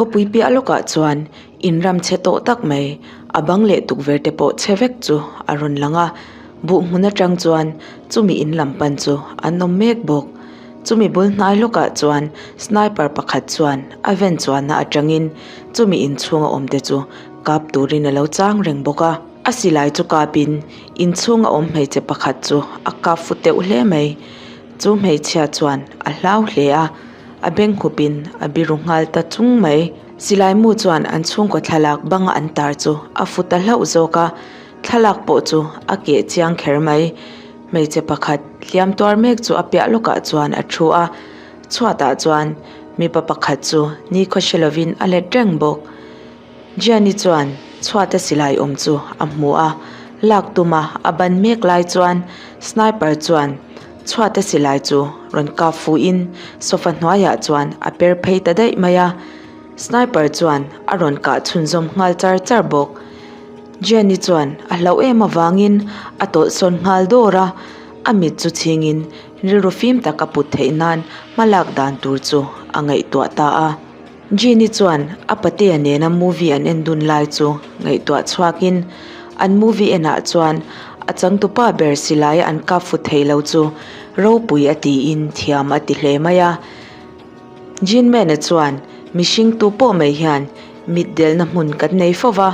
Khawpui piah lawkah chuan in ram chhe tawh tak mai, a bang leh tukverh te pawh chhe vek chu a rawn lang a. Buh hmun atang chuan chumi in lam pan chu an awm mek bawk. Chumi bul hnai lawkah chuan sniper pakhat chuan a ven chuanna atangin chumi inchhunga awm te chu kap turin a lo chang reng bawk a. A silai chu kapin inchhunga awm hmeichhe pakhat chu a kap fu teuh hle mai. Chu hmeichhia chuan a hlau hle a, a beng khupin a biru nghal ta chung mai. Silai mu chuan an chhungkaw thlalak banga an tar chu a fu ta hlauh zawk a, thlalak pawh chu a keh chiang kher mai. Hmeichhe pakhat hliam tuar mek chu a piah lawkah chuan a thu a, chhuatah chuan mipa pakhat chu nikhaw hre lovin a let reng bawk. Gianni chuan chhuata silai awm chu a hmu a, lak tuma a ban mek lai chuan sniper chuan chhuata silai chu rawn kap fuhin sofa hnuaiah chuan a per phei ta daih mai a, sniper chuan a rawn kah chhunzawm nghal char char bawk. Gianni chuan a hlauh em avangin a tawlh sawn nghal dawr a, a mit chu chhingin rilru fim tak a put theih nan hma lak dan tur chu a ngaihtuah ta a. Jeannie chuan a patea nena movie an en dun lai chu ngaihtuah chhuakin an movie enah chuan a changtupa ber silaia an kap fu thei lo chu ropui a tiin thiam a ti hle mai a. Jean Mena chuan mihring tu pawh mai hian mitdelna hmun kan nei fo va,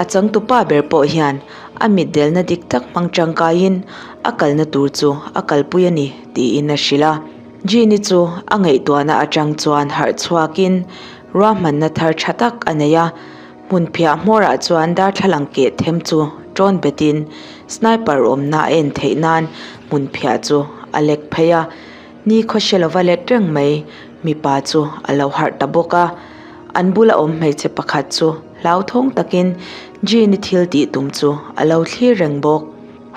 a changtupa ber pawh hian a mitdelna dik tak hmang tangkaiin a kalna tur chu a kalpui a ni tiin a hrilh a. Jean-i chu a ngaihtuahna atang chuan harh chhuakin ruahmanna thar tha tak a nei a, hmun phiah hmawrah chuan darthlalang keh them chu tawn betin sniper awmna a en theih nan hmun phiah chu a lek phei a, ni khaw hre lova let reng mai mipa chu a lo harh ta bawk a, an bula awm hmeichhe pakhat chu hlauthawng takin Jean-i thil tih tum chu a lo thlir reng bawk.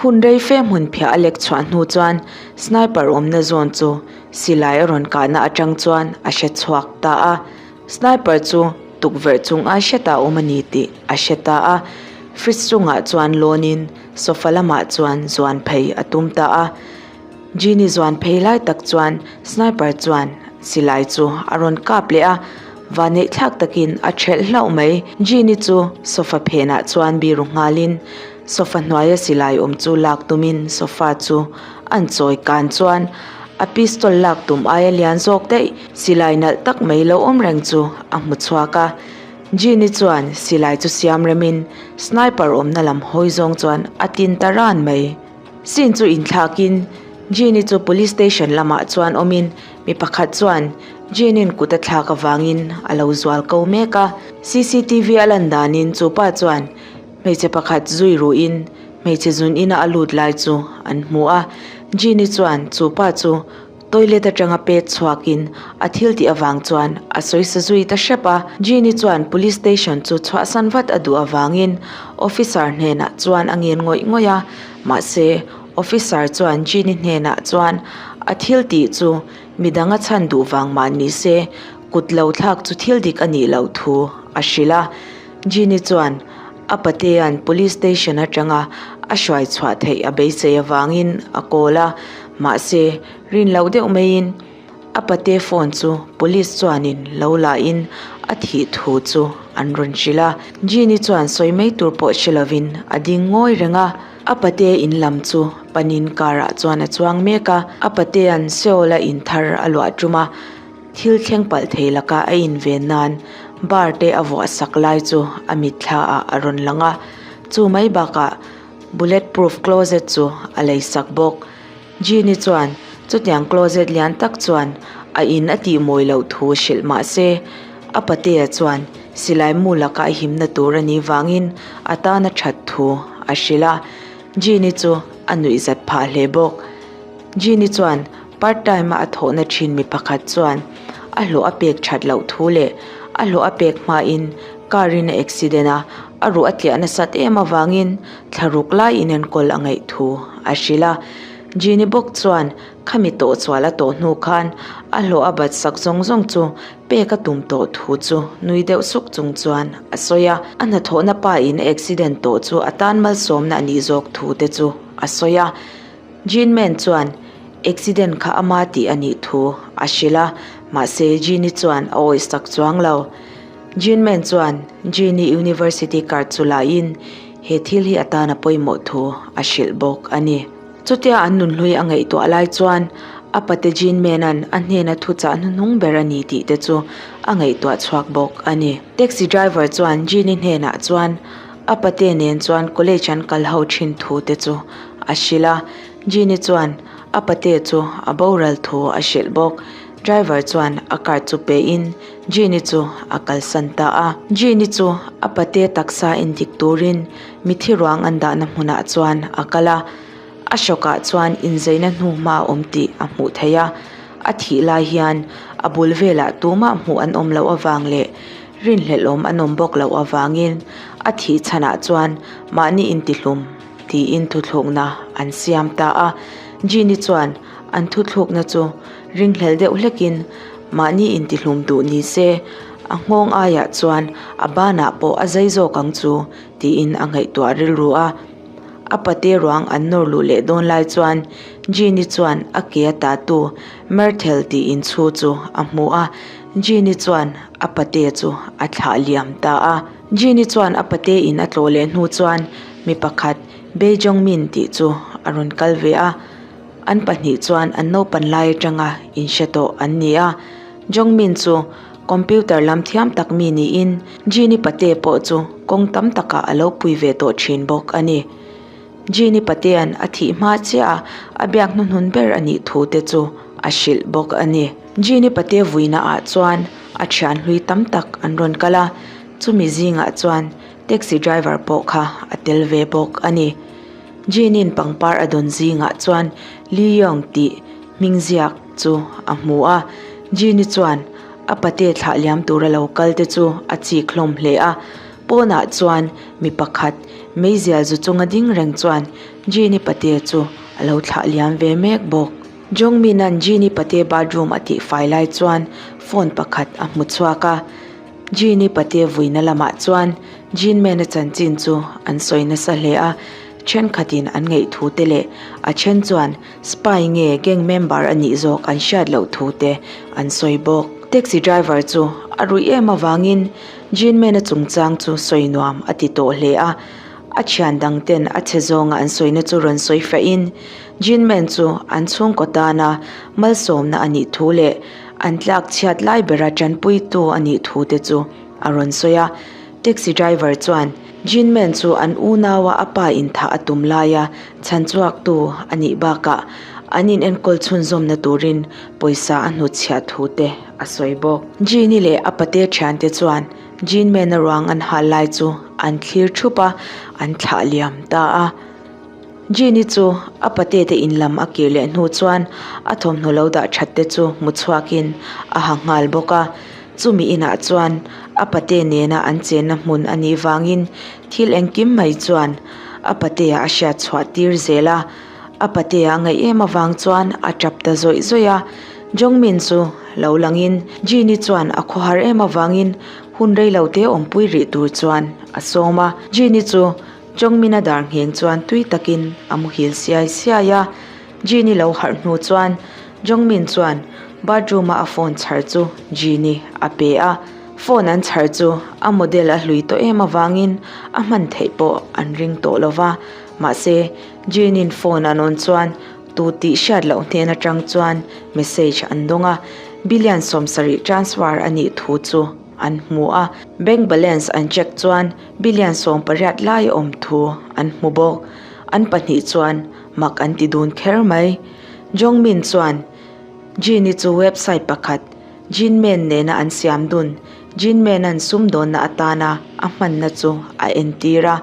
Hun rei fe hmun phiah a lek chhuah hnu chuan sniper awmna zawn chu silai a rawn kahna atang chuan a hre chhuak ta a. Sniper chu tukverh chung ai hret ah awm a ni tih a hre ta a. Fridge chungah chuan lawnin sofa lamah chuan zuan phei a tum ta a. Genie zuan phei lai tak chuan sniper chuan silai chu a rawn kap leh a, vanneih thlak takin a thelh hlauh mai. Genie chu sofa phenah chuan biru nghalin sofa hnuaia silai awm chu lak tumin sofa chu an chawi kan chuan a pistol lak tum aia lian zawk daih silai nalh tak mai lo awm reng chu a hmu chhuak a. Genie chuan silai chu siam remin sniper awmna lam hawi zawng chuan a tin ta ran mai. Scene chu inthlakin Jean-i chu police station lamah chuan awmin mi pakhat chuan Jean-i'n kut a thlak avangin a lo zual ko mek a. Cctv a lan danin chu pa chuan hmeichhe pakhat zui ruhin hmeichhe zun ina a lut lai chu an hmu a. Jean-i chuan chu pa chu Toilet atanga pet chhuakin a thil tih avang chuan a sawi sa zui ta hrep a. Jean-i chuan police station chu chhuahsan vat a duh avangin officer hnenah chuan a ngen ngawih ngawih a. Mahse, officer chuan Jean-i hnenah chuan a thil tih chu midang a chhan duh vang mah ni se, kut lo thlak chu thil dik a nih loh thu a hrilh a. Jean-i chuan a patea'n police station atanga a hruai chhuah theih a beisei avangin a kawl a. Mahse, rin loh deuh maiin a pate phone chu police chuanin lo lahin a thih thu chu an rawn hrilh a. Jean-i chuan sawi mai tur pawh hre lovin a ding ngawi reng a. A pate in lam chu panin car ah chuan a chuang mek a. A patea'n Seoul-a in thar a luah tum a, thil thleng palh thei laka a inven nan bar te a vuah sak lai chu a mitthla ah a rawn lang a. Chu mai bakah Bullet proof closet chu a lei sak bawk. Jean-i chuan chutiang closet lian tak chuan a in a tih mawi loh thu hrilh mah se, a patea chuan silai mu laka a himna tur a nih vangin a tan a that thu a hrilh a. Jean-i chu a nuih zat phah hle bawk. Jean-i chuan part time a a thawhna thin mi pakhat chuan a hlawh a pek that loh thu leh a hlawh a pek hmain car in a accident a, a ruh a tliah nasat em avangin thla ruk lai inenkawl a ngaih thu a hrilh a. Jean-i bawk chuan khami tawh chhual a tawh hnu khan a hlawh a bat sak zawng zawng chu pek a tum tawh thu chu nui deuh suk chung chuan a sawi a. A hnathawhna pa in a accident tawh chu a tan malsawmna a nih zawk thu te chu a sawi a. Jean Man chuan accident kha ama tih a nih thu a hrilh a, mahse Jean-i chuan a awih sak chuang lo. Jean Man chuan Jean-i University card chu la in he thil hi atana pawimawh thu a hrilh bawk a ni. Chutia an nunhlui a ngaihtuah lai chuan a pate Jean Man-a'n a hnena thuchah hnuhnung ber a ni tih te chu a ngaihtuah chhuak bawk a ni. Taxi driver chuan Jean-i hnenah chuan a pate nen chuan college an kal ho thin thu te chu a hrilh a, Jean-i chuan a pate chu a boral thu a hrilh bawk. Driver chuan a card chu pe in Jean-i chu a kalsan ta a. Jean-i chu a pate taksa endik turin mithi ruang an dahna hmunah chuan a kal a, a hrawkah chuan inzeina hnuhma a awm tih a hmuh theih a. A thih lai hian a bul velah tumah hmuh an awm loh avang leh rinhlelhawm an awm bawk loh avangin a thih chhanah chuan mahni intihlum tiin thuthlukna an siam ta a. Jean-i chuan an thuthlukna chu ringhlel deuh hlekin mahni intihlum duh ni se a nghawng aiah chuan a banah pawh a zai zawk ang chu tiin a ngaihtuah rilru a. A pate ruang an nawr luh leh dawn lai chuan Jean-i chuan a ke a tatu Myrtle tih inchhu chu a hmu a, Jean-i chuan a pate chu a thlah liam ta a. Jean-i chuan a pate in a tlawh leh hnu chuan mi pakhat Bae Jong-min tih chu a rawn kal ve a. An pahnih chuan an naupan lai atanga inhre tawh an ni a. Jongmin chu computer lam thiam tak mi niin Jean-i pate pawh chu kawng tam takah a lo pui ve tawh thin bawk a ni. Jean-i patea'n a thih hma chiah a, a biak hnuhnun ber a nih thu te chu a hrilh bawk a ni. Jean-i pate vuina ah chuan a thian hlui tam tak an rawn kal a, chumi zingah chuan taxi driver pawh kha a tel ve bawk a ni. Jean-in pangpar a dawn zingah chuan Lee Young tih hming ziak chu a hmu a. Jean-i chuan a pate thlah liam tura lo kal te chu a chik hlawm hle a. Pawnah chuan mi pakhat meizial zu chunga ding reng chuan Jean-i pate chu a lo thlah liam ve mek bawk. Jongmin-a'n Jean-i pate bathroom a tihfai lai chuan phone pakhat a hmu chhuak a. Jean-i pate vuina lamah chuan Jean Man-a chanchin chu an sawi nasa hle a, thenkhatin an ngaih thu te leh a then chuan spy nge gang member a nih zawk an hriat loh thu te an sawi bawk. Taxi driver chu a ruih em avangin Jean Man-a chungchang chu sawi nuam a ti tawh hle a, a thian dang ten a chhe zawnga an sawina chu rawn sawi fahin Jean Man chu an chhungkaw tana malsawmna a nih thu leh An tlak chhiat lai bera tanpuitu a nih thu te chu a rawn sawi a. Taxi driver chuan Jean Man chu an unaua a pa inthah a tum laia chhanchhuaktu a nih bakah an inenkawl chhunzawmna turin pawisa a hnutchhiah thu te a sawi bawk. Jean-i leh a pate thiante chuan Jean Man-a ruang an hal lai chu an thlir thup a, an thlah liam ta a. Jean-i chu a pate te in lam a kir leh hnu chuan a thawmhnaw lo dah that te chu hmu chhuakin a ha nghal bawk a. Chumi inah chuan a pate nena an chenna hmun a nih vangin thil engkim mai chuan a patea a hriat chhuah tir zel a. A patea a ngaih em avang chuan a tap ta zawih zawih a. Jongmin chu lo langin Jean-i chuan a khawhar em avangin hun reilote awmpui rih tur chuan a sawm a. Jean-i chu Chawngmina dar ngheng chuan tui takin a muhil siai siai a, Jean-i lo harh hnu chuan Jongmin chuan bathroom a a phone chhar chu Jean-i a pe a, phone an chhar chu a model a hlui tawh em avangin a hman theih pawh an ring tawh lo va, mahse Jean-in phone an on chuan tu tih hriat loh hnen atang chuan message an dawng a, billion 70 transfer a nih thu chu an hmu a, bank balance an check chuan Billion 18 lai a awm thu an hmu bawk. An pahnih chuan mak an ti dun kher mai. Jongmin chuan Jin-i chu website pakhat Jinmen nena an siam dun Jinmen-a'n sumdawnna atana a hmanna chu a entir a.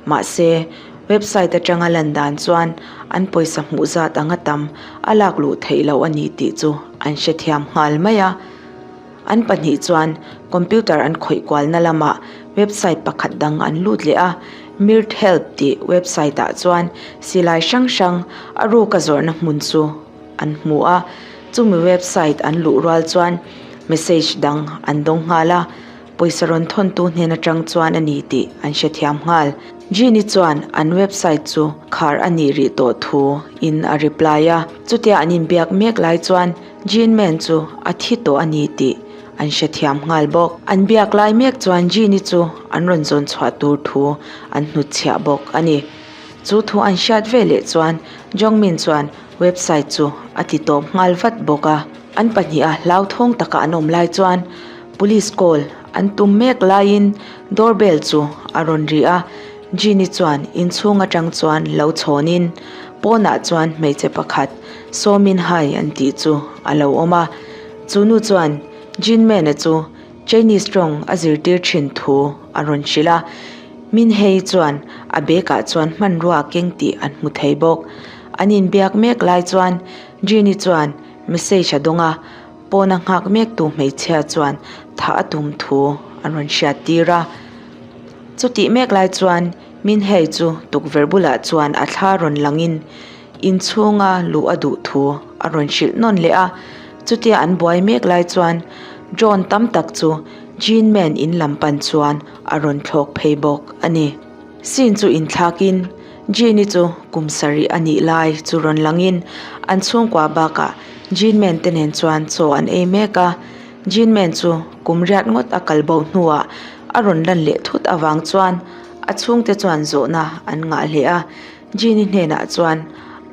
Mahse, website atanga lan dan chuan an pawisa hmuh zat anga tam a lak luh theih loh a ni tih chu an hrethiam nghal mai a. An pahnih chuan computer an khawih kualna lamah website pakhat dang an lut leh a, Mirt Help tih website ah chuan silai hrang hrang a ruka zawrhna hmun chu an hmu a, chumi website an luh rual chuan message dang an dawng nghal a, pawisa rawn thawntu hnen atang chuan a ni tih an hrethiam nghal. Jean-i chuan an website chu khar a nih rih tawh thu in a reply a, chutia an inbiak mek lai chuan Jean Man chu a thi tawh a ni tih an hrethiam nghal bawk. An biak lai mek chuan Jean-i chu an rawn zawn chhuah tur thu an hnutchhiah bawk a ni. Chu thu an hriat ve leh chuan Jongmin chuan website chu a ti tawp nghal vat bawk a. An pahniha hlauthawng taka an awm lai chuan police call an tum mek laiin doorbell chu a rawn ri a. Jean-i chuan inchhung atang chuan lo chhawnin pawnah chuan hmeichhe pakhat Sawmin Hai an tih chu a lo awm a. Chu nu chuan Jin Man-a chu Chinese tawng a zirtir thin thu a rawn hrilh a, Min Hei chuan a bag ah chuan hmanrua a keng tih an hmu thei bawk. An inbiak mek lai chuan Jin-i chuan message a dawng a, pawna nghak mektu hmeichhia chuan thah a tum thu a rawn hriat tir a. Chutih mek lai chuan Min Hei chu tukverh bulah chuan a thla rawn langin inchhunga luh a duh thu a rawn hrilh nawn leh a, chutia an buai mek lai chuan drone tam tak chu Jean Man in lam pan chuan a rawn thlawk phei bawk a ni. Scene chu inthlakin Jean-i chu kum sarih a nih lai chu rawn langin an chhungkua bakah Jean Man te nen chuan chaw an ei mek a, Jean Man chu kum riat ngawt a kal bo hnuah a rawn lan leh thut avang chuan a chhungte chuan zawhna an ngah hle a. Jean-i hnenah chuan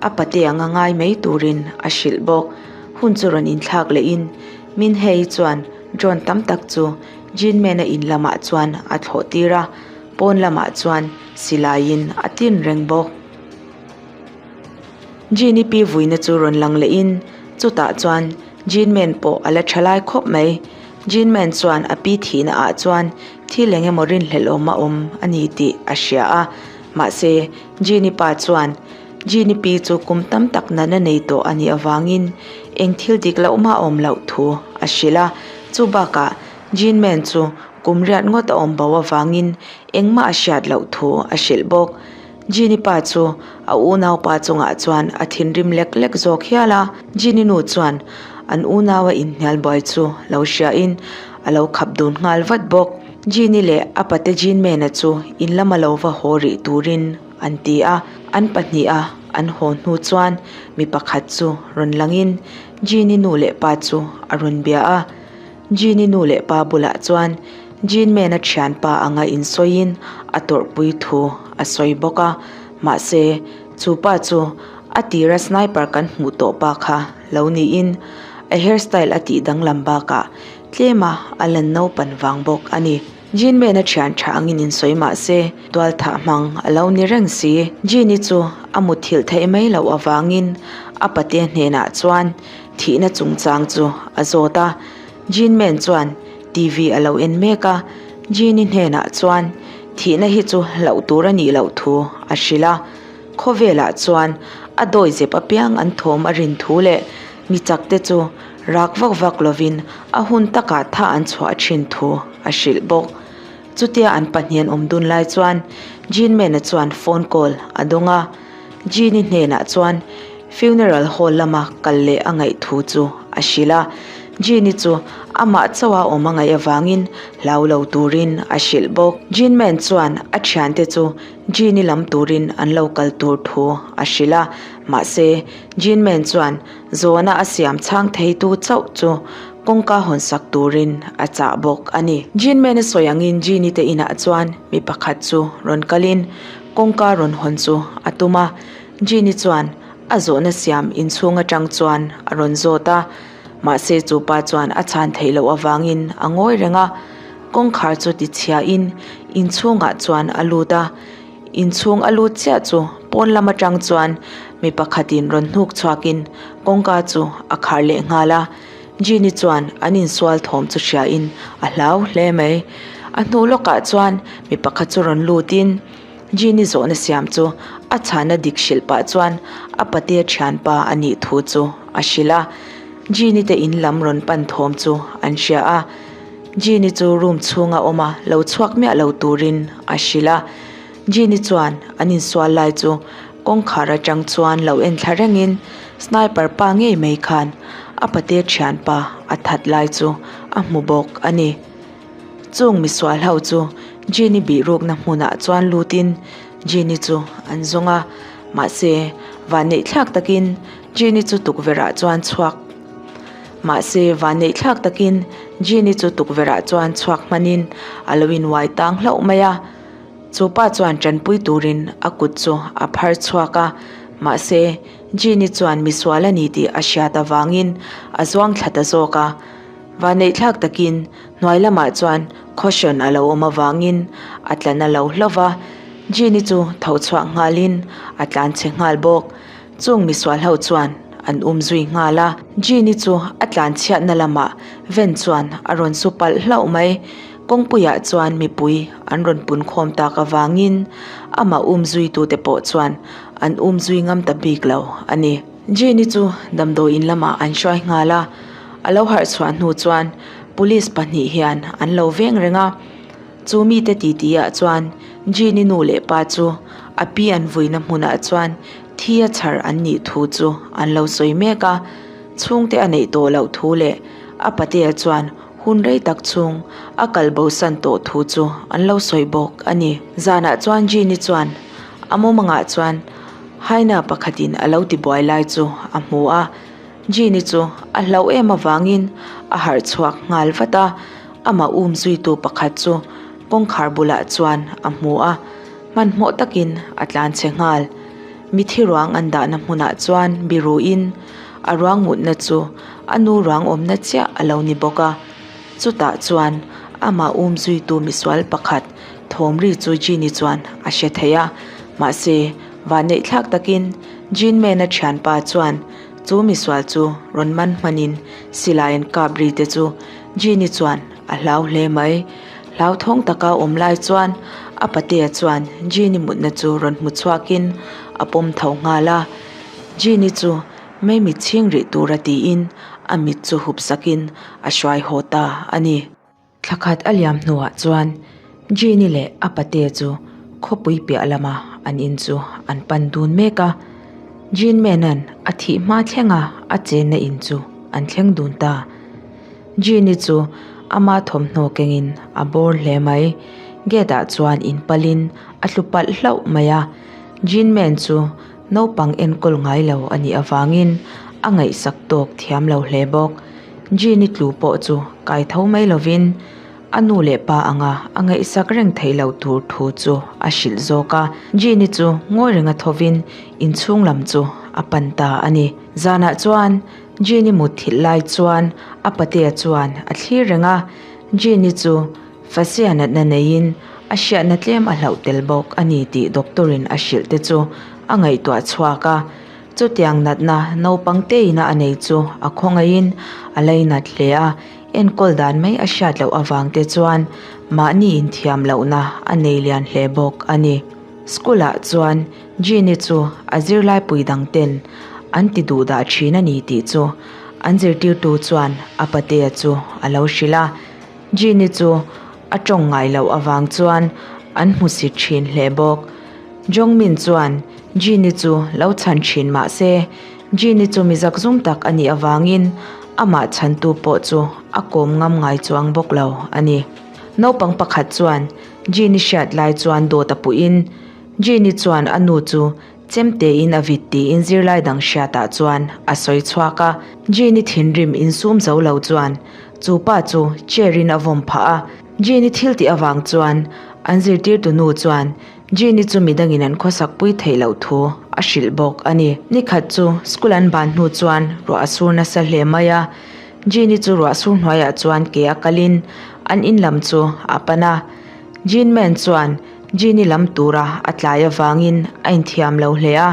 a pate anga ngai mai turin a hrilh bawk. Hun chu rawn inthlak lehin Min Hei chuan drone tam tak chu Jean Man-a in lamah chuan a thlawh tir a, pawn lamah chuan silaiin a tin reng bawk. Jean-i pi vuina chu rawn lang lehin chutah chuan Jean Man pawh a la tha lai khawp mai. Jean Man chuan a pi thihna ah chuan thil eng emaw rinhlelh awm a awm a ni tih a hria a. Mahse, Jean-i pa chuan Jean-i pi chu kum tam tak natna nei tawh a nih avangin eng thil dik loh mah a awm loh thu a hrilh a. Chu bakah Jean Man chu kum riat ngawt a awm bo avangin engmah a hriat loh thu a hrilh bawk. Jean-i pa chu a unaupa chungah chuan a thinrim lek lek zawk hial a. Jean-i nu chuan an unaua inhnial buai chu lo hriain a lo khap dun nghal vat bawk. Jean-i leh a pate Jean Mena chu in lama lo va haw rih turin an ti a, an pahniha an haw hnu chuan mi pakhat chu rawn langin Jean-i nu leh pa chu a rawn bia a. Jean-i nu leh pa bulah chuan Jean Mena thianpa anga insawiin a tawrhpui thu a sawi bawk a, mahse chu pa chu a tira sniper kan hmuh tawh pa kha lo niin a hairstyle a tih danglam bakah Tlema a lan naupan vang bawk a ni. Jean Mena thian tha angin insawi mah se, tualthah hmang a lo ni reng si. Jean-i chu a mutthilh theih mai loh avangin a pate hnenah chuan thihna chungchang chu a zawt a. Jean Men chuan TV a lo en mek a, Jean-i hnenah chuan thihna hi chu hlauh tur a nih loh thu a hrilh a. Khawvelah chuan a dawizep apiang an thawm a rin thu leh mi chakte chu Rak vak vak lovin a hun takah tha an chhuah thin thu a hrilh bawk. Chutia an pahnih an awm dun lai chuan Jean Mena chuan phone call a dawng a. Jean-i hnenah chuan funeral hall lama kal leh a ngaih thu chu a hrilh a. Jean-i chu amah chauha awm a ngaih avangin hlau lo turin a hrilh bawk. Jean Man chuan a thiante chu Jean-i lam turin an lo kal tur thu a hrilh a, mahse Jean Man chuan Zawhna a siam chhang theitu chauh chu kawngka hawn sak turin a chah bawk a ni. Jean Man a sawi angin Jean-i te inah chuan mi pakhat chu rawn kalin kawngka rawn hawn chu a tum a. Jean-i chuan a zawhna siam inchhung atang chuan a rawn zawt a, mahse chu pa chuan a chhan theih loh avangin a ngawi reng a. Kawngkhar chu tichhiain inchhungah chuan a lut a. Inchhung a lut chiah chu pawn lam atang chuan mi pakhatin rawn hnuk chhuakin kawngka chu a khar leh nghal a. Jean-i chuan an insual thawm chu hriain a hlau hle mai. A hnu lawkah chuan mi pakhat chu rawn lutin Jean-i zawhna siam chu a chhana dik hrilh pah chuan a pate thianpa a nih thu chu a hrilh a. Jean-i te in lam rawn pan thawm chu an hria a. Jean-i chu room chhunga awm a lo chhuak miah lo turin a hrilh a. Jean-i chuan an insual lai chu kawngkhar atang chuan lo en thla rengin sniper pa ngei mai khan a pate thianpa a that lai chu a hmu bawk a ni. Chung misual ho chu Jean-i bihrukna hmunah chuan lutin Jean-i chu an zawng a, mahse vanneih thlak takin Jean-i chu tukverh ah chuan chhuak. Mahse, vanneihthlak takin Jean-i chu tukverhah chuan chhuak hmanin a lo inuai tang hlauh mai a. Chu pa chuan tanpui turin a kut chu a phar chhuak a, mahse, Jean-i chuan misual a ni tih a hriat avangin a zuang thla ta zawk a. Vanneihthlak takin hnuai lamah chuan caution a lo awm avangin a tla na lo hlauh va, Jean-i chu tho chhuak nghalin a tlan chhe nghal bawk. Chung misual ho chuan an um zui nghal a. Jean-i chu a tlan chhiatna lamah van chuan a rawn su palh hlauh mai. Kawngpuiah chuan mipui an rawn pun khawm tak avangin amah um zuitute pawh chuan an um zui ngam ta bik lo a ni. Jean-i chu damdawiin lamah an hruai nghal a. A lo harh chhuah hnu chuan police pahnih hian an lo veng reng a. Chu mite titi ah chuan Jean-i nu leh pa chu a pi an vuina hmunah chuan thi a chhar an nih thu chu an lo sawi mek a. Chhungte a neih tawh loh thu leh a patea chuan hun rei tak chhung a kal bosan tawh thu chu an lo sawi bawk a ni. Zanah chuan Jean-i chuan a mumangah chuan hyena pakhatin a lo tibuai lai chu a hmu a. Jean-i chu a hlauh em avangin a harh chhuak nghal vat a, amah um zuitu pakhat chu kawngkhar bulah chuan a hmu a, hmanhmawh takin a tlan chhe nghal. Mithi ruang an dahna hmunah chuan biruin a ruang mutna chu a nu ruang awmna chiah a lo ni bawk a, chutah chuan amah um zuitu misual pakhat thawm ri chu Jean-i chuan a hre thei a, mahse vanneihthlak takin Jean Mena thianpa chuan Chu misual chu rawn man hmanin silai an kap ri te chu Jean-i chuan a hlau hle mai. Hlauthawng taka awm lai chuan a patea chuan Jean-i mutna chu rawn hmu chhuakin a pawm tho nghal a. Jean-i chu mei mit chhing rih tura tiin a mit chu hup sakin a hruai haw ta a ni. Thla khat a liam hnuah chuan Jean-i leh a pate chu khawpui piah lama an in chu an pan dun mek a. Jean Mena'n a thih hma thlenga a chenna in chu an thleng dun ta. Jean-i chu ama thawmhnaw kengin a bawr hle mai. Gate ah chuan in palin a tlu palh hlauh mai a. Jean Men chu naupang enkawl ngai lo a nih avangin a ngaihsak tawk thiam lo hle bawk. Jean-i tlu pawh chu kai tho mai lovin a nu leh pa anga a ngaihsak reng theih loh tur thu chu a hrilh zawk a. Jean-i chu ngawi renga thovin inchhung lam chu a pan ta a ni. Zanah chuan Jean-i mut thilh lai chuan a patea chuan a thlir reng a, Jean-i chu Fasia natna neiin a hriatna tlem a hlauh tel bawk a ni tih doctor-in a hrilh te chu a ngaihtuah chhuak a. Chutiang natna naupang teina a nei chu a khawngaihin a lainat hle a, enkawl dan mai a hriat loh avang te chuan mahni inthiam lohna a nei lian hle bawk a ni. School ah chuan Jean-i chu a zirlaipui dang ten an ti duh dah thin a ni tih chu an zirtirtu chuan a patea chu a lo hrilh a. Jean-i chu a tawng ngai loh avang chuan an hmusit thin hle bawk. Jongmin chuan Jean-i chu lo chhan thin mah se, Jean-i chu mi zakzum tak a nih avangin amah chhantu pawh chu a kawm ngam ngai chuang bawk lo a ni. Naupang pakhat chuan Jean-i hriat lai chuan dawt a puhin, Jean-i chuan a nu chu chemtein a vit tiin zirlai dang hriatah chuan a sawi chhuak a. Jean-i thinrim insum zo lo chuan chu pa chu chair-in a vawm phah a. Jean-i thil tih avang chuan an zirtirtu nu chuan Jean-i chu midangin an khawsak pui theih loh thu a hrilh bawk a ni. Nikhat chu school an ban hnu chuan ruah a sur nasa hle mai a. Jean-i chu ruah sur hnuaiah chuan ke a kalin an in lam chu a pan a. Jean Man chuan Jean-i lam tura a tlai avangin a inthiam lo hle a.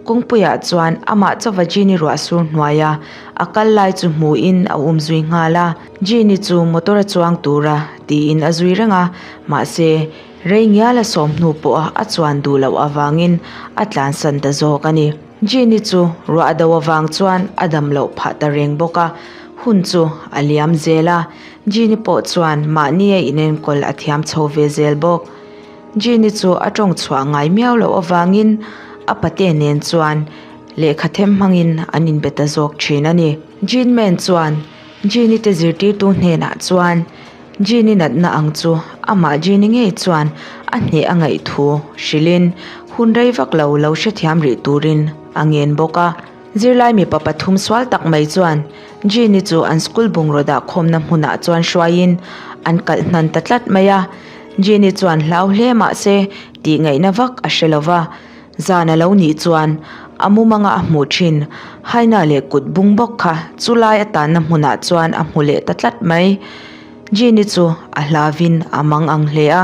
Kawngpuiah chuan amah chauva Jean-i ruah sur hnuaia a kal lai chu hmuhin a um zui nghal a. Jean-i chu motor a chuang tura tiin a zui reng a, mahse, Rei ngial a sawm hnu pawha a chuan duh loh avangin a tlansan ta zawk a ni. Jean-i chu ruah a do avang chuan a dam loh phah ta reng bawk a, hun chu a liam zel a, Jean-i pawh chuan mahni a inenkawl a thiam chho ve zel bawk. Jean-i chu a tawng chhuah ngai miau loh avangin a pate nen chuan lehkha them hmangin an inbe ta zawk thin a ni. Jean Man chuan Jean-i te zirtirtu hnenah chuan Jean-i natna ang chu amah Jean-i ngei chuan a hneh a ngaih thu hrilhin hun rei vak lo lo hrethiam rih turin a ngen bawk a. Zirlai mipa pathum sual tak mai chuan Jean-i chu an school bungraw dah khawmna hmunah chuan hruaiin an kalh hnan ta tlat mai a. Jean-i chuan hlau hle mah se tih ngaihna vak a hre lo va. Zan a lo nih chuan a mumanga a hmuh thin Haina leh kut bung bawk kha chu lai a tanna hmunah chuan a hmu leh ta tlat mai. Jean-i chu a hlavin a mang ang hle a,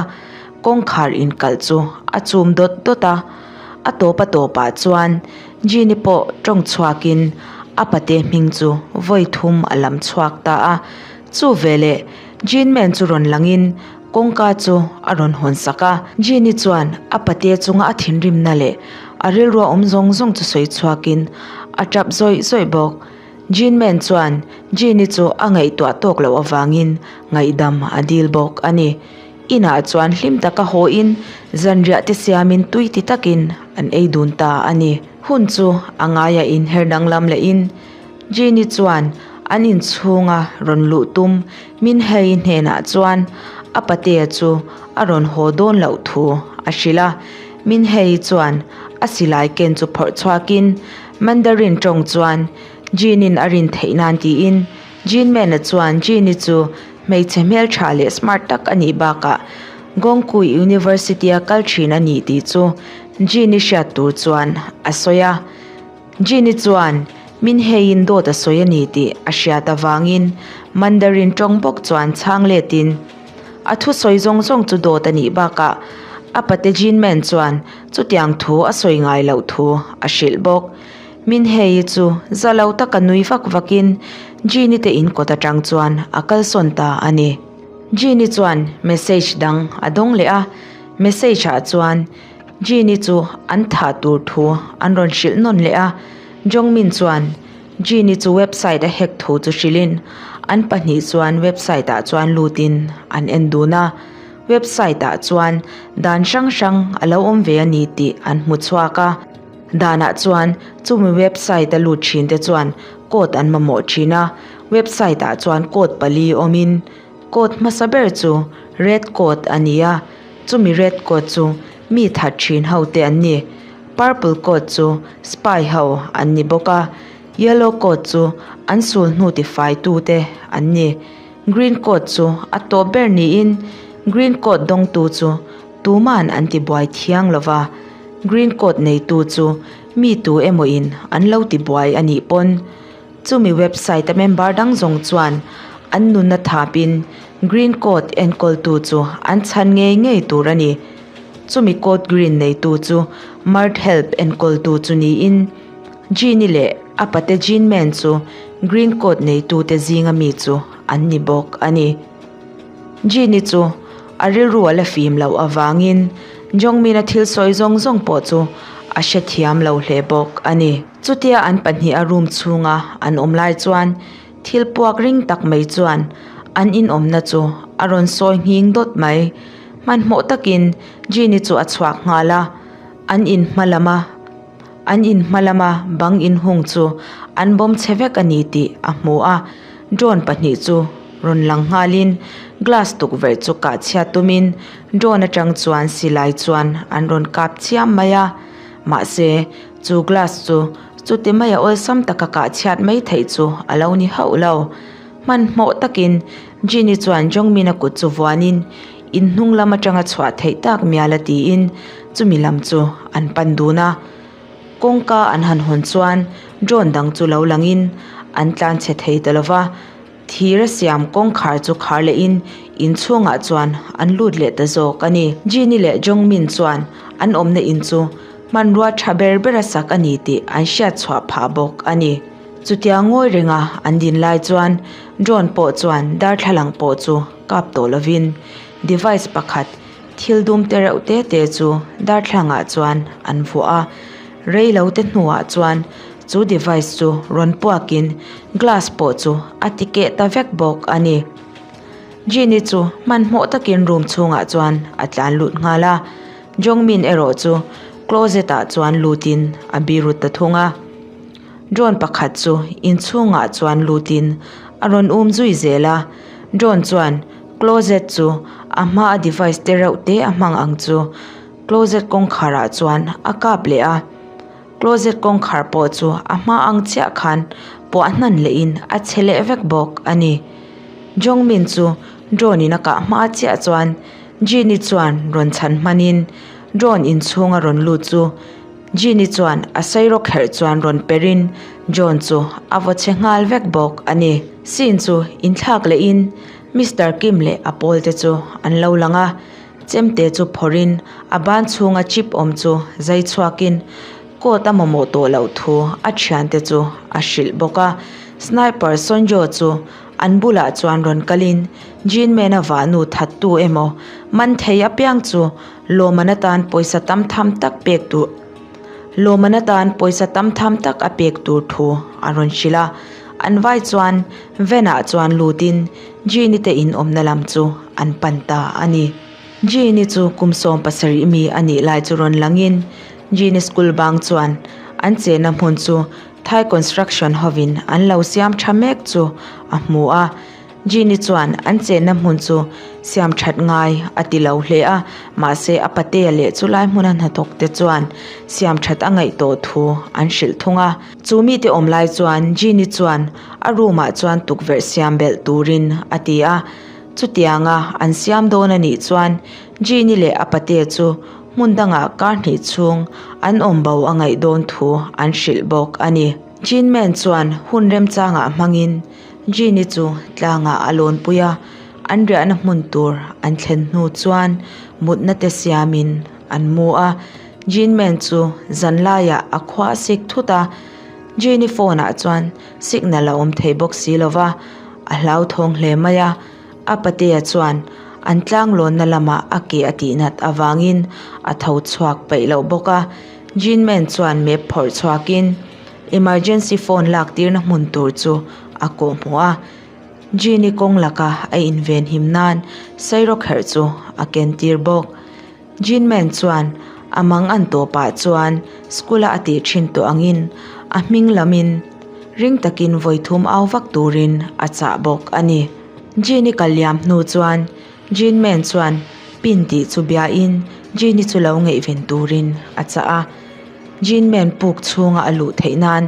kawngkhar inkalh chu a chum dawt dawt a. A tawp a tawpah chuan Jean-i pawh tawng chhuakin a pate hming chu vawi thum a lam chhuak ta a. Chu veleh Jean Man chu rawn langin kawngka chu a rawn hawn sak a. Jean-i chuan a pate chunga a thinrimna leh a rilrua awm zawng zawng chu sawi chhuakin a tap zawih zawih bawk. Jean Man chuan Jean-i chu a ngaihtuah tawk loh avangin ngaihdam a dil bawk a ni. Inah chuan hlim taka hawiin zanriah te siamin tui ti takin an ei dun ta a ni. Hun chu a ngaia inher danglam lehin Jean-i chuan an inchhunga rawn luh tum Minhei hnenah chuan a patea chu a rawn haw dawn loh thu a hrilh a. Minhei chuan a silai ken chu phawrh chhuakin Mandarin tawng chuan Jean-in a rin theih nan tiin Jean Man-a chuan Jean-i chu Hmeichhe hmeltha leh smart tak a nih bakah Gongkui University a kal thin a ni tih chu Jean-i hriat tur chuan a sawi a. Jean-i chuan min heiin dawt a sawi a ni tih a hriat avangin Mandarin tawng bawk chuan chhang letin a thusawi zawng zawng chu dawt a nih bakah a pate Jean Man chuan chutiang thu a sawi ngai loh thu a hrilh bawk. Min hei chu za lo taka nui vak vakin Jean-i te in kawt atang chuan a kalsawn ta a ni. Jean-i chuan message dang a dawng leh a, message ah chuan Jean-i chu an thah tur thu an rawn hrilh nawn leh a, Jongmin chuan Jean-i chu website a hack thu chu hrilhin an pahnih chuan website ah chuan lutin an en dun a, website ah chuan dan hrang hrang a lo awm ve a ni tih an hmu chhuak a. Danah chuan chumi website a lut thin te chuan code an mamawh thin a, website ah chuan code pali awmin code hmasa ber chu red code a ni a, chumi red code chu mi that thin ho te an ni, purple code chu spy ho an ni bawk a, yellow code chu an sul hnu tifai tu te an ni, green code chu a tawp ber niin green code dawngtu chu tuman an ti buai thiang lova. Green code neitu chu mi tu emaw in an lo ti buai a nih pawn chumi website a member dang zawng chuan an nunna thapin green code enkawltu chu an chhan ngei ngei tur a ni. Chumi code green neitu chu Mart Help enkawltu chu niin Jean-i leh a pate Jean Man chu green code neitute zinga mi chu an ni bawk a ni. Jean-i chu a rilru a la fim loh avangin Jongmin-a thil sawi zawng zawng pawh chu a hrethiam lo hle bawk a ni. Chutia an pahnih a room chhunga an awm lai chuan thil puak ring tak mai chuan an inawmna chu a rawn sawi nghing dawt mai. Hmanhmawh takin Jean-i chu a chhuak nghal a, an in hma lama An in hma lama bang inhung chu an bawm chhe vek a ni tih a hmu a, drone pahnih chu rawn lang nghalin glass tukverh chu kah chhiat tumin drone atang chuan silai chuan an rawn kap chiam mai a, mahse chu glass chu chuti maia awlsam taka kah chhiat mai theih chu a lo ni hauh lo. Hmanhmawh takin Jean-i chuan Jongmin-a kut chu vuanin In hnung lam atanga chhuah theih tak mial a tiin chumi lam chu an pan dun a. Kawngka an han hawn chuan drone dang chu lo langin an tlan chhe thei ta lova, thir a siam kawngkhar chu khar lehin inchhungah chuan an lut leh ta zawk a ni. Jean-i leh Jongmin chuan an awmna in chu hmanrua tha ber ber a sak a ni tih an hriat chhuah phah bawk a ni. Chutia ngawi renga an din lai chuan drone pawh chuan darthlalang pawh chu kap tawh lovin device pakhat thil dum te reuh te te chu darthlangah chuan an vuah a, rei lo te hnuah chuan chu device chu rawn puakin glass pawh chu a ti keh ta vek bawk a ni. Jean-i chu hmanhmawh takin room chhungah chuan a tlan lut nghal a, Jongmin erawh chu closet ah chuan lutin a biru ta thung a. Drone pakhat chu inchhungah chuan lutin a rawn um zui zel a, drone chuan closet chu a hmaa device te reuh te a hmang ang chu closet kawngkhar ah chuan a kap leh a. Closet kawngkhar pawh chu a hma ang chiah khan puah hnan lehin a chhe leh vek bawk a ni. Jongmin chu drone in a kah hma chiah chuan Jin-i chuan rawn chhan hmanin drone inchhunga rawn lut chu Jin-i chuan a sairawk herh chuan rawn perin John chu a vaw chhe nghal vek bawk a ni. Scene chu inthlak lehin Mister Kim leh a pawlte chu an lo lang a, chemte chu phawrhin a ban chhunga chip awm chu zai chhuakin coat a mamawh tawh loh thu a thiante chu a hrilh bawk a. Sniper Sonjo chu an bulah chuan rawn kalin Jin Man-a vahnu thattu emaw man thei apiang chu lawmman atan pawisa tam tham tak pek tur lawmman atan pawisa tam tham tak a pek tur thu a rawn hrilh a. An vai chuan van ah chuan lutin Jean-i te in awmna lam chu an pan ta a ni. Jean-i chu kum 17 mi a nih lai chu rawn langin Jean-i school bang chuan an chenna hmun chu Thai construction hovin an lo siam tha mek chu a hmu a. Jean-i chuan an chenna hmun chu siam that ngai a ti lo hle a, mahse a patea leh chulai hmuna hnathawk te chuan siam that a ngaih tawh thu an hrilh thung a. Chu mite awm lai chuan Jean-i chuan a room ah chuan tukverh siam belh turin a ti a, chutianga an siam dawn a nih chuan Jean-i leh a patea chu hmun dangah kar hnih chhung an awm bo a ngaih dawn thu an hrilh bawk a ni. Jean Man chuan hun remchangah hmangin Jean-i chu tlangah a lawnpui a, an riahna hmun tur an thlen hnu chuan mutna te siamin an mu a. Jean Man chu zan laiah a khua a sik thut a, Jean-i phone ah chuan signal a awm thei bawk si lo va, a hlauthawng hle mai a. A patea chuan an tlanglawnna lamah a ke a tihnat avangin a tho chhuak peih loh bawk a. Jean Man chuan map phawrh chhuakin emergency phone lak tirna hmun tur chu a kawh hmuh a. Jean-i kawng laka a inven him nan sairawkherh chu a ken tir bawk. Jean Man chuan a mang an tawpah chuan school-a a tih thin tawh angin a hming lamin ring takin vawi thum au vak turin a chah bawk a ni. Jean-i kal liam hnu chuan Jean Man chuan pin tih chu biain Jean-i chu lo ngaihven turin a chah a. Jean Man puk chhunga a luh theih nan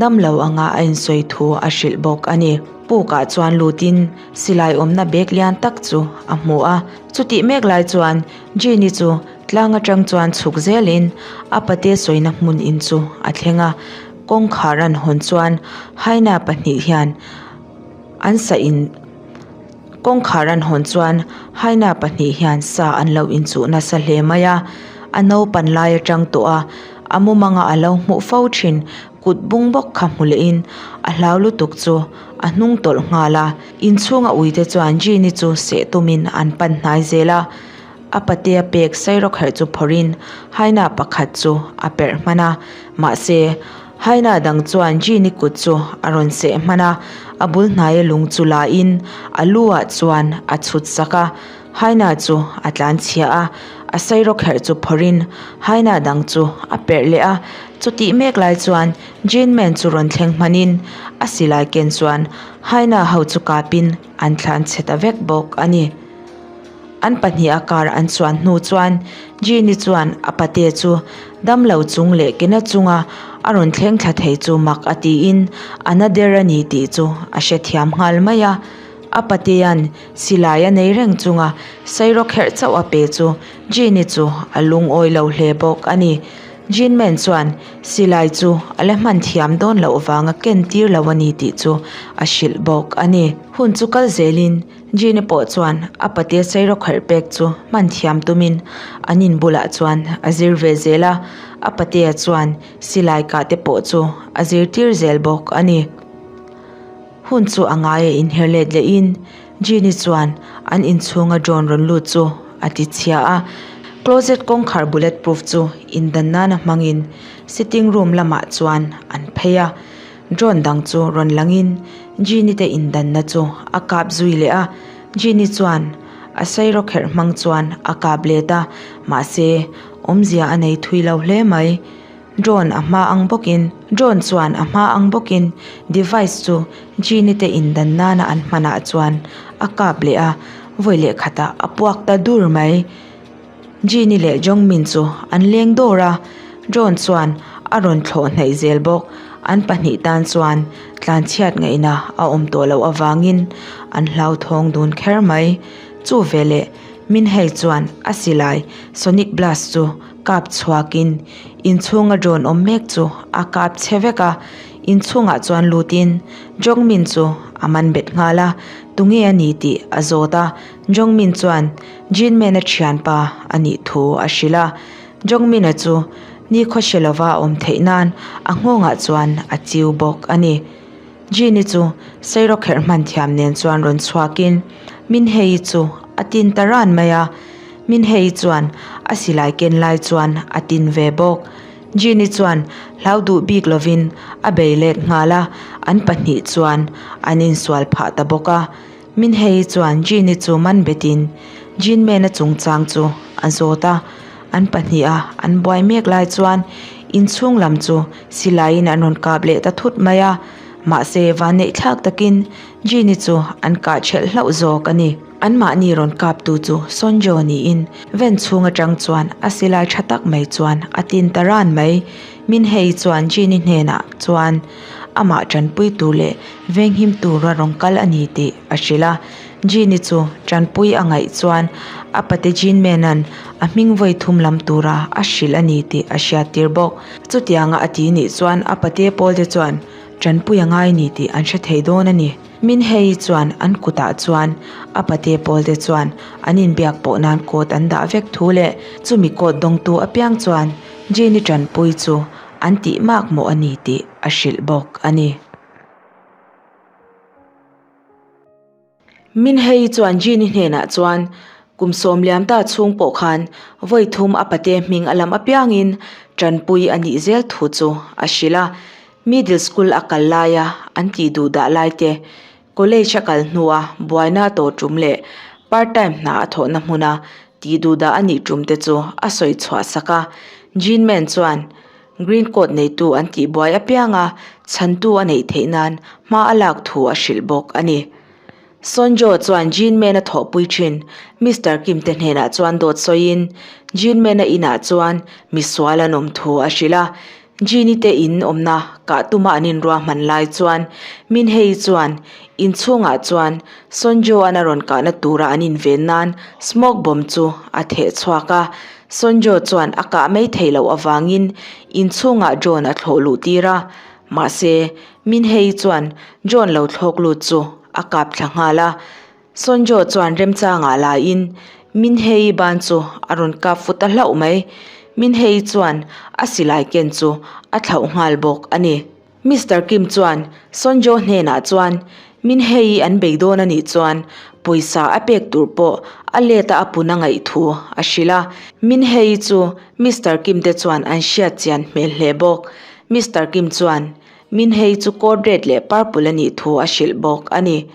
damlo anga a insawi thu a hrilh bawk a ni. Pukah chuan lutin silai awmna bag lian tak chu a hmu a. Chutih mek lai chuan Jean-i chu tlang atang chuan chhuk zelin a pate sawina hmun in chu a thleng a. Kawngkhar an hawn chuan hyena pahnih hian an sa in Kawngkhar an hawn chuan hyena pahnih hian sa an lo inchuh nasa hle mai a. A naupan lai atang tawh a, a mumanga a lo hmuh fo thin kut bung bawk kha hmu lehin a hlau lutuk chu a hnung tawlh nghal a. Inchhunga uite chuan Jean-i chu seh tumin an pan hnai zel a. A patea pek sairawkherh chu phawrhin hyena pakhat chu a perh hman a. Mahse, hyena dang chuan Jean-i kut chu a rawn seh hman a, a bul hnaia lung chu lain a lu ah chuan a chhut sak a. Hyena chu a tlan chhia a, a sairawkherh chu phawrhin hyena dang chu a perh leh a. Chutih mek lai chuan Jean Man chu rawn thleng hmanin a silai ken chuan hyena ho chu kapin an thlan chhe ta vek bawk a ni. An pahnih a kar an chuan hnu chuan Jean-i chuan a pate chu damlo chung leh kena chunga a rawn thleng thla thei chu mak a tiin a na der a ni tih chu a hrethiam nghal mai a. A patea'n silai a nei reng chunga sairawkherh chauh a pe chu Jean-i chu a lungawi lo hle bawk a ni. Jean Man chuan silai chu a la hman thiam dawn loh vanga ken tir lo a ni tih chu a hrilh bawk a ni. Hun chu kal zelin Jean-i pawh chuan a patea sairawkherh pek chu hman thiam tumin an in bulah chuan a zir ve zel a, a patea chuan silai kah te pawh chu a zirtir zel bawk a ni. Hun chu a ngai a inher let lehin Jean-i chuan an inchhunga drone rawn lut chu a ti chhia a. Closet kawngkhar bullet proof chu indan nana hmangin sitting room lamah chuan an phei a. Drone dang chu rawn langin Jean-i te indanna chu a kap zui leh a. Jean-i chuan a sairawkherh hmang chuan a kap let a, mahse awmzia a nei thui lo hle mai. Drone a hma ang bawkin Drone chuan a hma ang bawkin device chu Genie te indan nana an hmanah chuan a kap leh a, vawi leh khatah a puak ta dur mai. Genie leh Jongmin chu an leng dawr a, Drone chuan. A rawn thlawh hnaih zel bawk. An pahnih tan chuan tlanchhiat ngaihna a awm tawh loh avangin an hlauthawng dun kher mai. Chu veleh Minhei chuan a silai sonic blast chu kap chhuakin inchhunga drone awm mek chu a kap chhe vek a. Inchhungah chuan lutin Jongmin chu a man bet nghal a, tunge a ni tih a zawt a. Jongmin chuan Jinman-a thianpa a nih thu a hrilh a. Jongmin-a chu nikhaw hre lova a awm theih nan a nghawngah chuan a chiu bawk a ni. Jin-i chu sairawkherh hman thiam nen chuan rawn chhuakin Minhei-i chu a tin ta ran mai a, Minhei-i chuan a silai ken lai chuan a tin ve bawk. Jin-i chuan hlau duh bik lovin a bei let nghal a, an pahnih chuan an insual phah ta bawk a. Minhei chuan Jin-i chu man betin Jinman-a chungchang chu a zawt a, an pahniha an buai mek lai chuan inchhung lam chu silaiin an rawn kap leh ta thut mai a, mahse vanneih thlak takin Jin-i chu an kah ṭhelh hlauh zawk a ni. Anmahni rawn kaptu chu Sonjo niin ven chhung aṭang chuan a silai ṭha tak mai chuan a tin ta ran mai. Minhei chuan Jin-i hnenah chuan amah ṭanpui tur leh venghim tura rawn kal a ni tih a hrilh a. Jean-i chu ṭanpui a ngaih chuan a pate Jean Mena'n a hming vawi thum lam tura a hrilh a ni tih a hriattir bawk. Chutianga a ti nih chuan a pate pawlte chuan ṭanpui a ngai ni tih an hre thei dawn a ni. Minhei chuan an kutah chuan a pate pawlte chuan an inbiak pawh nan code an dah vek thu leh chumi code dawngtu apiang chuan Jean-i ṭanpui chu an tih mak mawh a ni tih a hrilh bawk a ni. Minhei chuan Jean-i hnenah chuan kum sawm liam ta chhung pawh khan vawi thum a pate hming a lam apiangin tanpui a nih zel thu chu a hrilh a. Middle school a kal laia an tih duh dah lai te, college a kal hnua buaina a tawh tum leh part time hna a thawhna hmuna tih duh dah a nih tum te chu a sawi chhuah sak a. Jean Man chuan Green coat neitu an tih buai apianga chhantu a neih theih nan hma a lak thu a hrilh bawk a ni. Sonjo chuan Jean Man a thawhpui thin Mister Kim te hnenah chuan dawt sawiin Jean Man a inah chuan misual an awm thu a hrilh a. Jean-i te in awmna kah tuma an inruahman lai chuan Minhei chuan inchhungah chuan Sonjo-a'n a rawn kahna tura an inven nan smoke bomb chu a theh chhuak a. Sonjo chuan a kah mai theih loh avangin inchhungah drone a thlawh luh tir a. Mahse, Minhei chuan drone lo thlawk lut chu a kap thla nghal a. Sonjo chuan remchangah laiin Minhei ban chu a rawn kap fu ta hlauh mai. Minhei chuan a silai ken chu a thlauh nghal bawk a ni. Mister Kim chuan Sonjo hnenah chuan Minhei an bei dawn a nih chuan pawisa a pek tur pawh a let a a pun a ngaih thu a hrilh a. Minhei chu Mister Kim te chuan an hriat chian hmel hle bawk. Mister Kim chuan Minhei chu code red leh purple a nih thu a hrilh bawk a ni.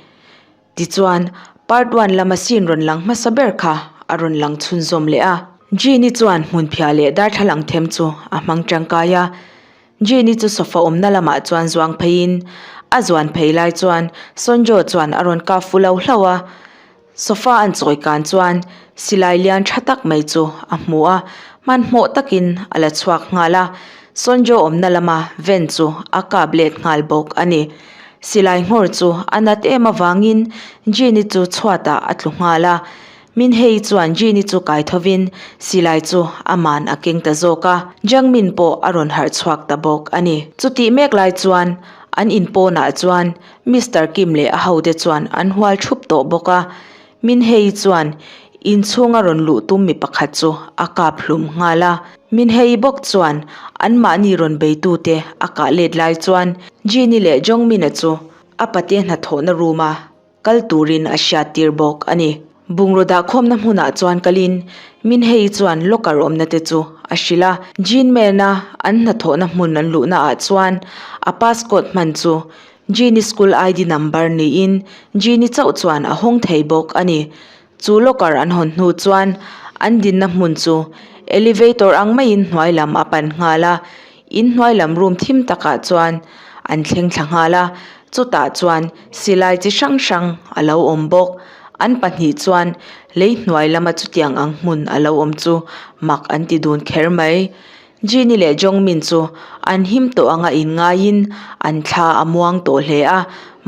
Tichuan, part one lama scene rawn lang hmasa ber kha a rawn lang chhunzawm leh a. Jean-i chuan hmunphiah leh darthlalang them chu a hmang tangkai a. Jean-i chu sofa awmna lamah chuan zuang pheiin, a zuan phei lai chuan Sonjo chuan a rawn kap fu lo hlauh a. Sofa an chawi kan chuan silai lian tha tak mai chu a hmu a, hmanhmawh takin a la chhuak nghal a. Sonjo awmna lama ven chu a kap let nghal bawk a ni. Silai nghawr chu a nat em avangin Jean-i chu chhuatah a tlu nghal a. Minhei chuan Jean-i chu kai thovin silai chu aman a keng ta zawk a. Jangmin pawh a rawn harh chhuak ta bawk a ni. Chutih mek lai chuan an inpawnah chuan Mister Kim leh a hote chuan an hual thup tawh bawk a. Minhei chuan inchhunga rawn luh tum mi pakhat chu a kap hlum nghal a. Minhei bawk chuan anmahni rawn beitute a kah let lai chuan Jean-i leh Jongmin-a chu a pate hnathawhna room-a kal turin a hriattir bawk a ni. Bungraw dahkhawmna hmunah chuan kalin Minhei chuan locker awmna te chu a hrilh a. Jean Man-a an hnathawhna hmun an luhnaah chuan a passcode hman chu Jean-i school ID number niin Jean-i chauh chuan a hawng thei bawk a ni. Chu locker an hawn hnu chuan an dinna hmun chu elevator ang maiin hnuai lam a pan nghal a, in hnuai lam room thim takah chuan an thleng thla nghal a, chutah chuan silai chi hrang hrang a lo awm bawk. An pahnih chuan lei hnuai lama chutiang ang hmun a lo awm chu mak an ti dun kher mai. Jin-i leh Jongmin chu an him tawh anga inngaiin an thla a muang tawh hle a,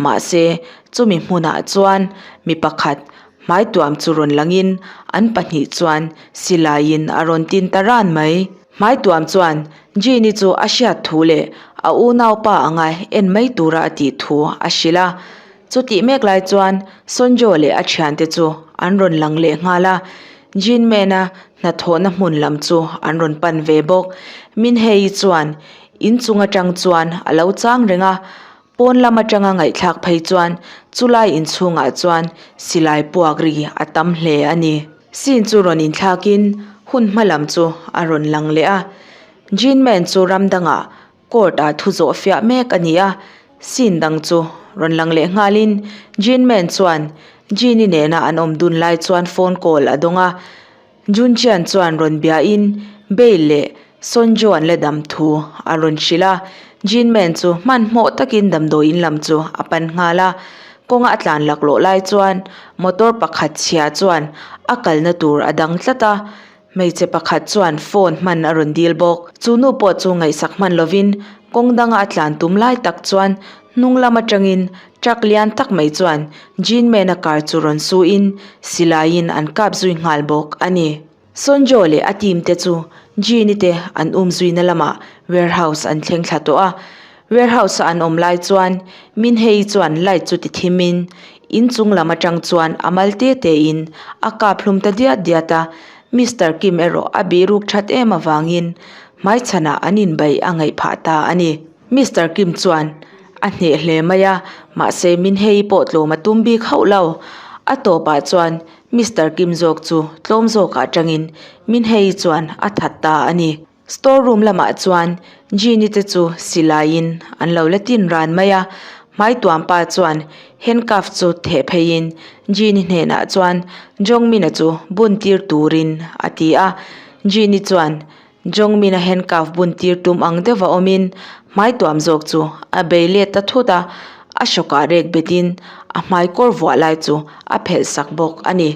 mahse chumi hmunah chuan mi pakhat hmaituam chu rawn langin an pahnih chuan silaiin a rawn tin ta ran mai. Hmaituam chuan Jin-i chu a hriat thu leh a unaupa anga en mai tura a tih thu a hrilh a. Chutih mek lai chuan Sonjo leh a thiante chu an rawn lang leh nghal a, Jin Man-a hnathawhna hmun lam chu an rawn pan ve bawk. Minhei chuan inchung atang chuan a lo chang reng a, pawn lam atanga ngaihthlak phei chuan chulai inchhungah chuan silai puak ri a tam hle a ni. Scene chu rawn inthlakin hun hma lam chu a rawn lang leh a, Jin Man chu ram dangah Court ah thu zawh fiah mek a ni a, scene dang chu rawn lang leh nghalin Jin Man chuan Jin-i nena an awm dun lai chuan phone call a dawng a, Jun Chian chuan rawn biain Bail leh Son Jo an la dam thu a rawn hrilh a, Jin Man chu hmanhmawh takin damdawiin lam chu a pan nghal a, kawnga a tlan laklawh lai chuan motor pakhat chhia chuan a kalna tur a dang tlat a, Hmeichhe pakhat chuan phone hman a rawn dil bawk. Chu nu pawh chu ngaihsak hman lovin kawng danga a tlan tum lai tak chuan hnung lam atangin truck lian tak mai chuan Jean Man-a car chu rawn su in silaiin an kap zui nghal bawk a ni. Sonjo leh a team te chu Jean-i te an um zuina lamah warehouse an thleng thla tawh a. Warehouse a an awm lai chuan Minhei chuan light chu ti thim in inchung lam atang chuan a mal te te in a kap hlum ta diat diat a, Mister Kim erawh a bihruk that em avangin hmaichhanah an inbeih a ngaih phah ta a ni. Mister Kim chuan a hneh hle mai a, mahse Minhei pawh tlawm a tum bik hauh lo. A tawpah chuan Mister Kim zawk chu tlawm zawkah atangin Minhei chuan a that ta a ni. Store room lamah chuan Jean-i te chu silaiin an lo la tin ran mai a, hmaituam pa chuan handcuff chu theh pheiin Jean-i hnenah chuan Jongmin-a chu bun tir turin a ti a, Jean-i chuan Jongmin-a handcuff bun tir tum ang deuh a awmin hmaituam zawk chu a bei let ta thut a, a hrawkah rek betin a hmaikawr vuah lai chu a phelh sak bawk a ni.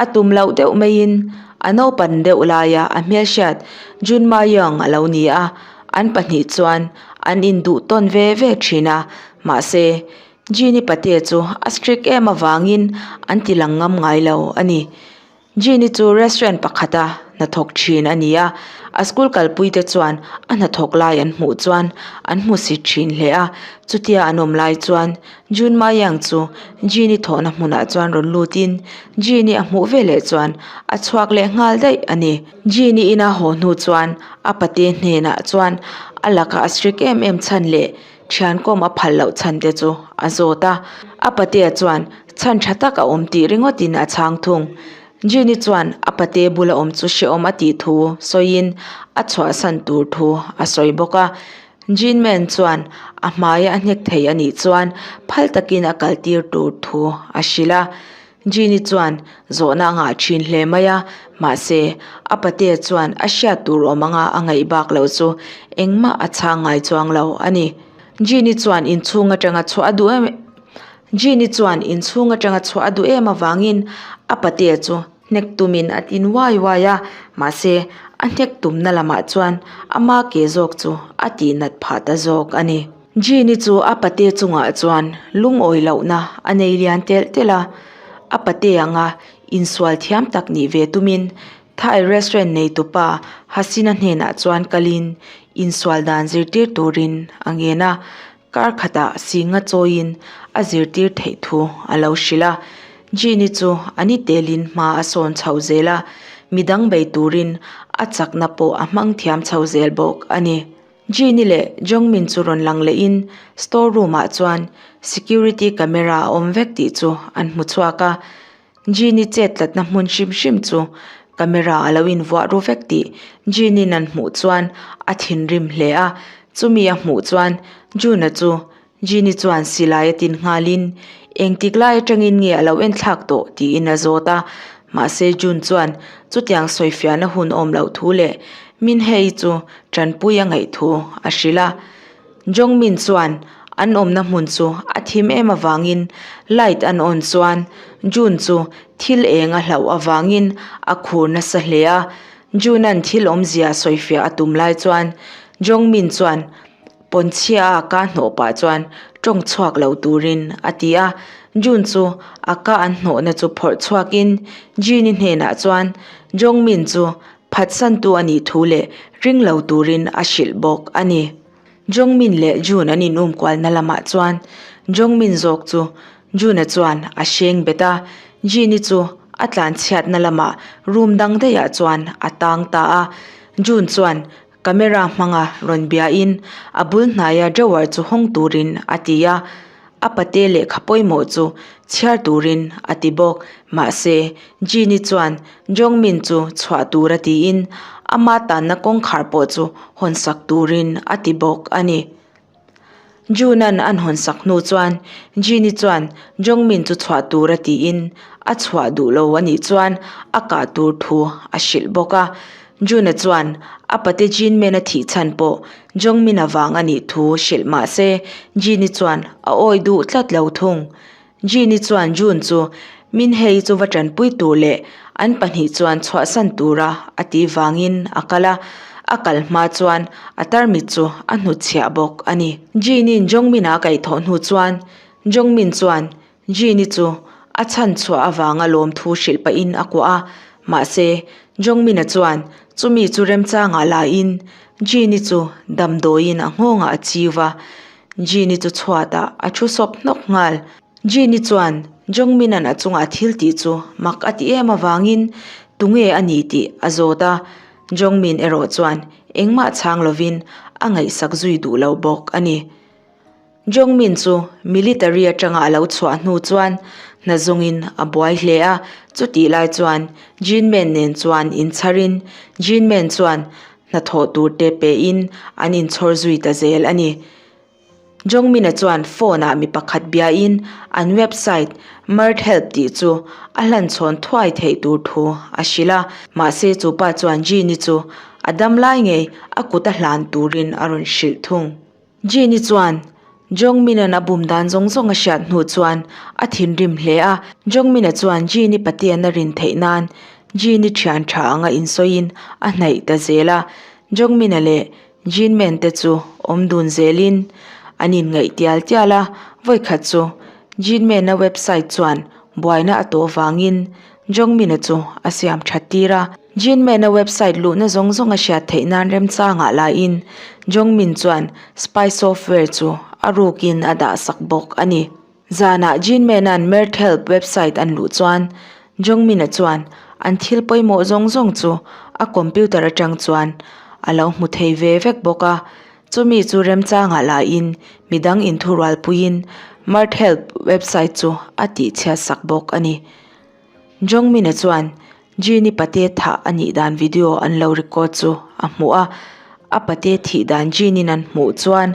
A tum loh deuh maiin a naupan deuh laia a hmelhriat Junma Young a lo ni a, an pahnih chuan an induh tawn ve ve thin a, mahse Jeannie pate chu a strict em avangin an ti lang ngam ngai lo a ni. Jeannie chu restaurant pakhata hnathawk thin a ni a, a school kalpuite chuan a hnathawk lai an hmuh chuan an hmusit thin hle a, chutia an awm lai chuan Junma Yang chu Jean-i thawhna hmunah chuan rawn lutin Jean-i a hmuh veleh chuan a chhuak leh nghal daih a ni. Jean-i ina haw hnu chuan a pate hnenah chuan a laka a strict em em chhan leh thiankawm a phal loh chhan te chu a zawt a. A patea chuan chhan tha tak a awm tih ringawtin a chhang thung. Jean-i chuan a pate bula awm chu hrehawm a tih thu sawiin a chhuahsan tur thu a sawi bawk a. Jean Man chuan a hmaia a hnek thei a nih chuan phal takin a kal tir tur thu a hrilh a. Jean-i chuan zawhna a ngah thin hle mai a, mahse a patea chuan a hriat tur awm anga a ngaih bak loh chu engmah a chhang ngai chuang lo a ni. Jean-i chuan inchhung atanga chhuah a duh em Jean-i chuan inchhung atanga chhuah a duh em avangin a patea chu Hnek tumin a tin uai uai a, mahse a hnek tumna lamah chuan ama ke zawk chu a tihnat phah ta zawk a ni. Jean-i chu a pate chungah chuan lungawi lohna a nei lian telh telh a, a pate anga insual thiam tak nih ve tumin Thai restaurant neitupa Hasina hnenah chuan kalin insual dan zirtir turin a ngen a, Kar khatah Singa chawiin a zirtir theih thu a lo hrilh a, Jean-i chu a ni telin hma a sawn chho zel a, midang bei turin a chakna pawh a hmang thiam chho zel bawk a ni. Jean-i leh Jongmin chu rawn lang lehin store room-ah chuan security camera a awm vek tih chu an hmu chhuak a, Jean-i chet tlatna hmun hrim hrim chu camera a lo invuah ru vek tih Jean-in an hmuh chuan a thinrim hle a, chumi a hmuh chuan June-a chu Jean-i chuan silai a tin nghalin engtik lai atangin nge a lo enthlak tawh tiin a zawt a, mahse June chuan chutiang sawifiahna hun awm loh thu leh Minhei chu tanpui a ngaih thu a hrilh a. Jongmin chuan an awmna hmun chu a thim em avangin light an on chuan June chu thil eng a hlauh avangin a khur nasa hle a. Jun-a'n thil awmzia sawifiah a tum lai chuan Jongmin chuan Pawnchhia a ka hnawh pah chuan tawng chhuak lo turin a ti a. Jun chu a ka an hnawhna chu phawrh chhuakin Jin-i hnenah chuan Jongmin chu phatsantu a nih thu leh ring lo turin a hrilh bawk a ni. Jongmin leh Jun an inum kualna lamah chuan Jongmin zawk chu Jun-a chuan a hreng bet a, Jin-i chu a tlanchhiatna lamah room dang daihah chuan a tang ta a. Jun chuan Camera hmanga rawn biain a bul hnaia drawer chu hawng turin a ti a, a pate lehkha pawimawh chu chhiar turin a ti bawk. Mahse, Jin-i chuan Jongmin chu chhuah tur a tiin ama tanna kawngkhar pawh chu hawnsak turin a ti bawk a ni. Jun-a'n an hawnsak hnu chuan Jin-i chuan Jongmin chu chhuah tur a tiin a chhuah duh lo a nih chuan a kah tur thu a hrilh bawk a. Jun-a chuan a pate Jinmen-a thih chhan pawh Jongmin-a vang a nih thu hrilh mah se Jin-i chuan a awi duh tlat lo thung. Jin-i chuan Jun chu Min-hei chu va tanpui tur leh an pahnih chuan chhuahsan tura a tih vangin a kal a, a kal hma chuan a tarmit chu a hnutchhiah bawk a ni. Jin-i'n Jongmin-a a kaihthawh hnu chuan Jongmin chuan Jin-i chu a chhan chhuah avanga lawmthu hrilh pahin a kuah a, mahse Jongmin-a chuan chumi chu remchangah lain Jin-i chu damdawiin a nghawngah a chiu va, Jin-i chu chhuatah a thu sawp hnawk nghal. Jin-i chuan Jongmin-a'n a chungah thil tih chu mak a ti em avangin tunge a ni tih a zawt a, Jongmin erawh chuan engmah chhang lovin a ngaihsak zui duh lo bawk a ni. Jongmin chu military atanga a lo chhuah hnu chuan hna zawngin a buai hle a, chutih lai chuan Jinmen nen chuan inchharin Jinmen chuan hnathawh tur te pein an inchhawr zui ta zel a ni. Jongmin-a chuan phone-ah mi pakhat biain an website Merthelp tih chu a hlanchhawn thuai theih tur thu a hrilh a, mahse chu pa chuan Jin-i chu a dam lai ngei a kut a hlan turin a rawn hrilh thung. Jin-i chuan Jongmin-a'n a bum dan zawng zawng a hriat hnu chuan a thinrim hle a. Jongmin-a chuan Jin-i Patian a rin theih nan Jin-i thian tha anga insawiin a hnaih ta zel a. Jongmin-a leh Jinmen te chu awm dun zelin an inngaih tial tial a. Vawikhat chu Jinmen-a website chuan buaina a tawh vangin Jongmin-a chu a siam that tir a. Jinmen-a website luhna zawng zawng a hriat theih nan remchangah laiin Jongmin chuan spy software chu a rukin a dah sak bawk a ni. Zanah Jinmen-a'n Merthelp website an luh chuan Jongmin-a chuan an thil pawimawh zawng zawng chu a computer atang chuan a lo hmu thei ve vek bawk a. Chumi chu remchangah laiin midang inthurualpuiin Merthelp website chu a tihchhiat sak bawk a ni. Jongmin-a chuan Jin-i pate thah a nih dan video an lo record chu a hmuh a, a pate thih dan Jin-in an hmuh chuan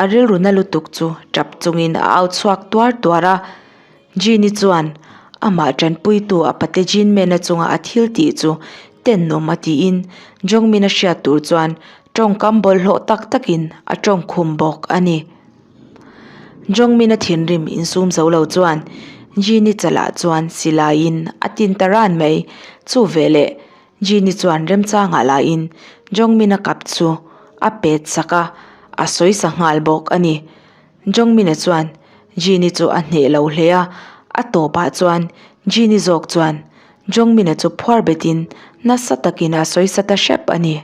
a rilru na lutuk chu tap chungin a au chhuak tuar tuar a. Jin-i chuan amah tanpuitu a pate Jinmen-a chunga a thil tih chu tenawm a tiin Jongmin-a hriat tur chuan tawngkam bawlhhlawh tak takin a tawngkhum bawk a ni. Jongmin-a thinrim insum zo lo chuan Jin-i chalah chuan silaiin a tin ta ran mai. Chu veleh Jin-i chuan remchangah lahin Jongmin-a kap chu a pet sak a, a sawi sa nghal bawk a ni. Jongmin-a chuan Jin-i chu a hneh lo hle a, a tawpah chuan Jin-i zawk chuan Jongmin-a chu phuar betin nasa takin a sawi sa ta hrep a ni.